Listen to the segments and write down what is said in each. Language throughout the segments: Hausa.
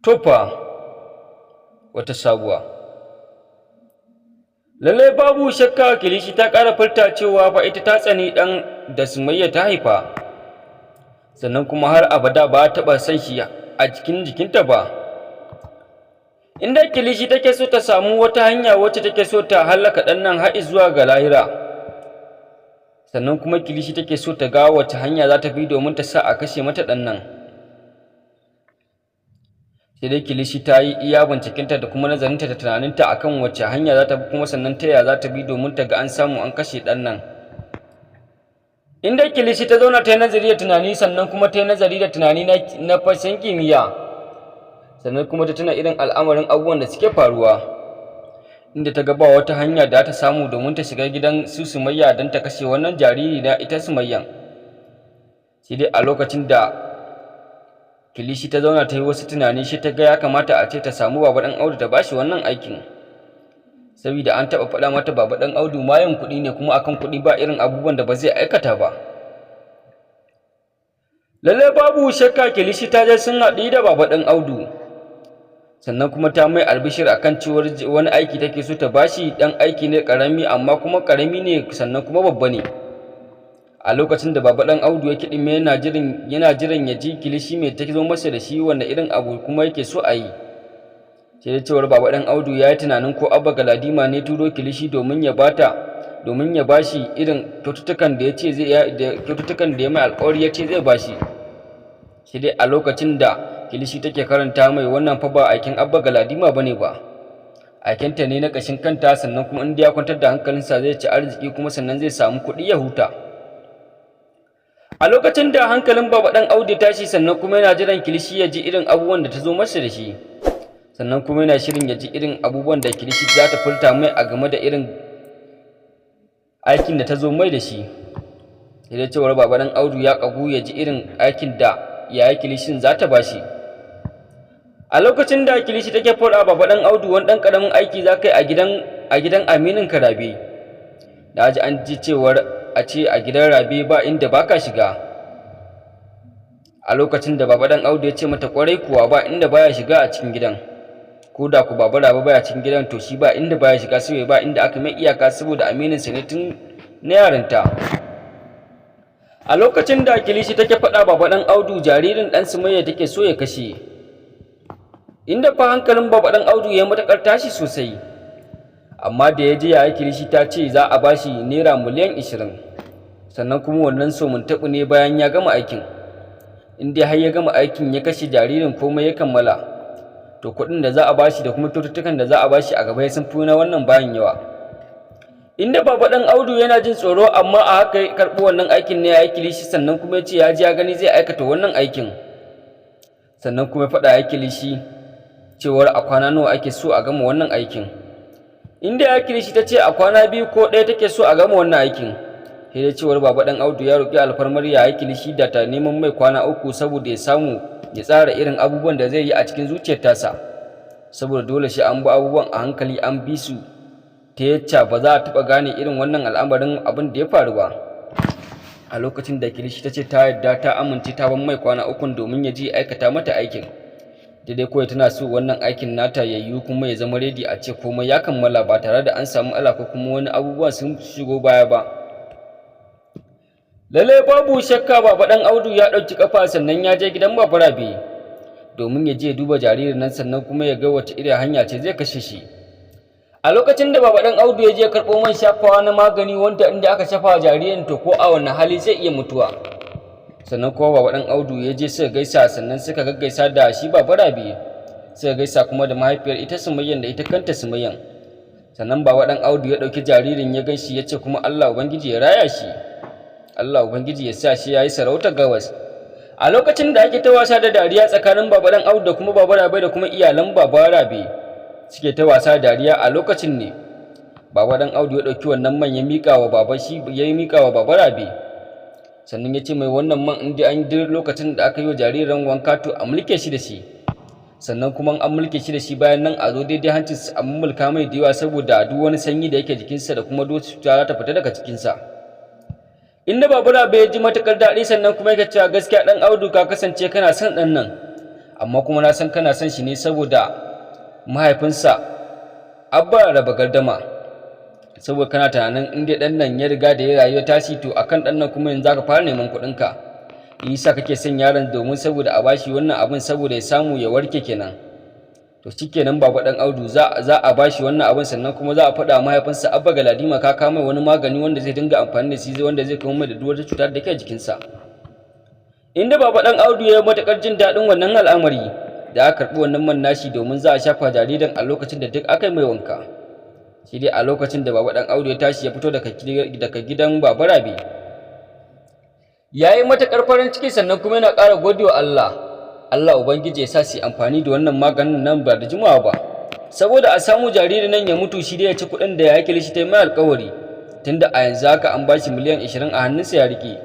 To fa, wata sabuwa. Lallai babu shakka Kilishi ta ƙara furta cewa fa ita ta tsani ɗan da Sumayya ta haifa, sannan kuma har abada ba ta taɓa son shi a cikin jikinta ba. Inda Kilishi take so ta samu wata hanya wacce take so ta hallaka ɗan nan har zuwa ga lahira. Sannan kuma Kilishi take so ta ga wace hanya za ta bi domin ta sa a kashe mata ɗan nan. Sai dai Kilishi ta yi iya bincikenta da kuma nazarinta da tunaninta akan wace hanya za ta bi, kuma sannan ta yaya za ta bi domin ta ga an samu an kashe ɗan nan. Inda Kilishi ta zauna ta yi nazari da tunani, sannan kuma ta yi nazari da tunani na fashin kimiyya, sannan kuma ta tuna irin al'amarin abubuwan da suke faruwa, inda ta ga ba wata hanya da ta samu domin ta shiga gidan su Sumayya don ta kashe wannan jariri na ita Sumayyan. Sai dai a lokacin da Kilishi ta zauna ta yi wasu tunani, shi ta ga ya kamata a ce ta samu Baba Ɗan Audu ta bashi wannan aikin. Saboda an taɓa faɗa mata Baba Ɗan Audu mayen kuɗi ne, kuma akan kuɗi ba irin abubuwan da ba zai aikata ba. Lallai babu shakka Kilishi ta je sun haɗu da Baba Ɗan Audu. Sannan kuma ta mai albishir akan cewar wani aiki take so ta bashi, ɗan aiki ne ƙarami, amma kuma ƙarami ne sannan kuma babba ne. A lokacin da Baba Ɗan Audu ya kiɗime yana jiran ya ji Kilishi mai ta zo masa da shi, wanda irin abu kuma yake so a yi. Sai dai cewar Baba Ɗan Audu ya yi tunanin ko Abba Galadima ne turo Kilishi domin ya bata domin ya bashi irin kyaututtukan da ya ce zai da kyaututtukan da ya mai alƙawari ya ce zai bashi. Sai dai a lokacin da Kilishi take karanta mai, wannan fa ba aikin Abba Galadima bane ba. Aikinta ne na ƙashin kanta, sannan kuma in ya kwantar da hankalinsa zai ci arziki, kuma sannan zai samu kuɗi ya huta. A lokacin da hankalin Baba Ɗan Audu ya tashi, sannan kuma yana jiran Kilishi ya ji irin abubuwan da ta zo masa da shi. Sannan kuma yana shirin ya ji irin abubuwan da Kilishi za ta furta mai a game da irin aikin da ta zo mai da shi. Sai dai cewar Baba Ɗan Audu ya ƙagu ya ji irin aikin da yaya Kilishin za ta bashi. A lokacin da Kilishi take faɗa Baba Ɗan Audu wani ɗan ƙaramin aiki za ka yi a gidan aminin ka Rabe. Da ji an ji cewar a ce a gidan Rabe ba inda baka shiga. A lokacin da Baba Ɗan Audu ya ce mata ƙwarai kuwa ba inda baya shiga a cikin gidan. Ko da ku Baba Rabe baya cikin gidan, to shi ba inda baya shiga, sai ba inda aka mai iyaka, saboda amininsa ne tun na yarinta. A lokacin da Kilishi take faɗa Baba Ɗan Audu jaririn ɗan Sumayya take so ya kashe. Inda fa hankalin Baba Ɗan Audu ya matuƙar tashi sosai. Amma da ya ji yaya Kilishi ta ce za a bashi naira miliyan 20. Sannan kuma wannan somin taɓu ne bayan ya gama aikin. In dai har ya gama aikin ya kashe jaririn, komai ya kammala, to kuɗin da za a bashi da kuma kyaututtukan da za a bashi a gaba sun fi na wannan bayan yawa. Inda Baba Ɗan Audu yana jin tsoro, amma a haka ya karɓi wannan aikin ne ya Kilishi, sannan kuma ya ce ya ji ya gani zai aikata wannan aikin. Sannan kuma ya faɗa ya Kilishi cewar a kwana nawa ake so a gama wannan aikin. Inda ya Kilishi ta ce a kwana 2 ko 1 take so a gama wannan aikin. Sai dai cewar Baba Ɗan Audu ya roƙi alfarmar yaya Kilishi da ta neman mai kwana 3, saboda ya samu ya tsara irin abubuwan da zai yi a cikin zuciyar tasa. Saboda dole shi an bi abubuwan a hankali, an bi su ta yacca ba za a taɓa gane irin wannan al'amarin abin da ya faru ba. A lokacin da Kilishi ta ce ta yarda, ta amince, ta ban mai kwana 3n domin ya je aikata mata aikin. Daidai kawai tana so wannan aikin nata ya yiwu kuma ya zama ready, a ce komai ya kammala ba tare da an samu matsala ko kuma wani abubuwa sun shigo baya ba. Lallai babu shakka Baba Ɗan Audu ya ɗauki ƙafa, sannan ya je gidan Baba Rabe domin ya je duba jaririn nan, sannan kuma ya ga wace irin hanya ce zai kashe shi. A lokacin da Baba Ɗan Audu ya je karɓo man shafawa na magani, wanda inda aka shafa wa jaririn, to ko a wanne hali zai iya mutuwa. Sannan kuma Baba Ɗan Audu ya je suka gaisa, sannan suka gaggaisa da shi Baba Rabe. Suka gaisa kuma da mahaifiyar ita Sumayyan da ita kanta Sumayyan. Sannan Baba Ɗan Audu ya ɗauki jaririn ya gan shi, ya ce kuma Allah Ubangiji ya raya shi. Allah Ubangiji ya sa shi ya yi sarautar gabas. A lokacin da ake ta wasa da dariya tsakanin Baba Ɗan Audu da kuma Baba Rabe da kuma iyalan Baba Rabe suke ta wasa da dariya, a lokacin ne Baba Ɗan Audu ya ɗauki wannan man ya miƙa wa Baba shi ya miƙa wa Baba Rabe. Sannan ya ce mai wannan man in dai an yi duk lokacin da aka yi wa jaririn wanka, to a mulke shi da shi. Sannan kuma an mulke shi da shi, bayan nan a zo daidai hancinsa a mulka mai da yawa, saboda duk wani sanyi da yake jikinsa da kuma duk cuta za ta fita daga cikinsa. Inda Baba Rabe ya ji matuƙar daɗi, sannan kuma yake cewa gaskiya Ɗan Audu ka kasance kana son ɗan nan. Amma kuma na san kana son shi ne saboda mahaifinsa Abba Raba Gardama, saboda kana tunanin in dai ɗan nan ya riga da ya rayu ya tashi, to akan ɗan nan kuma yanzu zaka fara neman kuɗinka. Yasa kake son yaron, domin saboda a bashi wannan abin, saboda ya samu ya warke kenan. To shikenan, Baba Dan Audu, za a bashi wannan abin, sannan kuma za a faɗa mahaifinsa Abba Galadima ka kawo mai wani magani wanda zai dinga amfani da shi, wanda zai kawo mai da duk wata cutar da ke jikinsa. Inda Baba Dan Audu ya yi matuƙar jin daɗin wannan al'amari da aka karɓi wannan man nashi, domin za a shafa jaririn a lokacin da duk aka yi mai wanka. Shi dai a lokacin da Baba Dan Audu ya tashi ya fito daga gidan Baba Rabe, ya yi matuƙar farin ciki, sannan kuma yana ƙara godewa Allah. Allah Ubangiji ya sa su yi amfani da wannan maganin nan ba da jimawa ba, saboda a samu jaririn nan ya mutu, shi dai ya ci kuɗin da ya kilishi ta yi mai alƙawari, tunda a yanzu haka an ba shi miliyan 20 a hannunsa ya riƙe,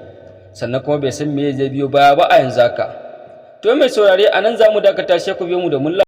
sannan kuma bai san me zai biyo baya ba a yanzu haka. To mai saurare, a nan za mu dakata, sai ku biyo mu domin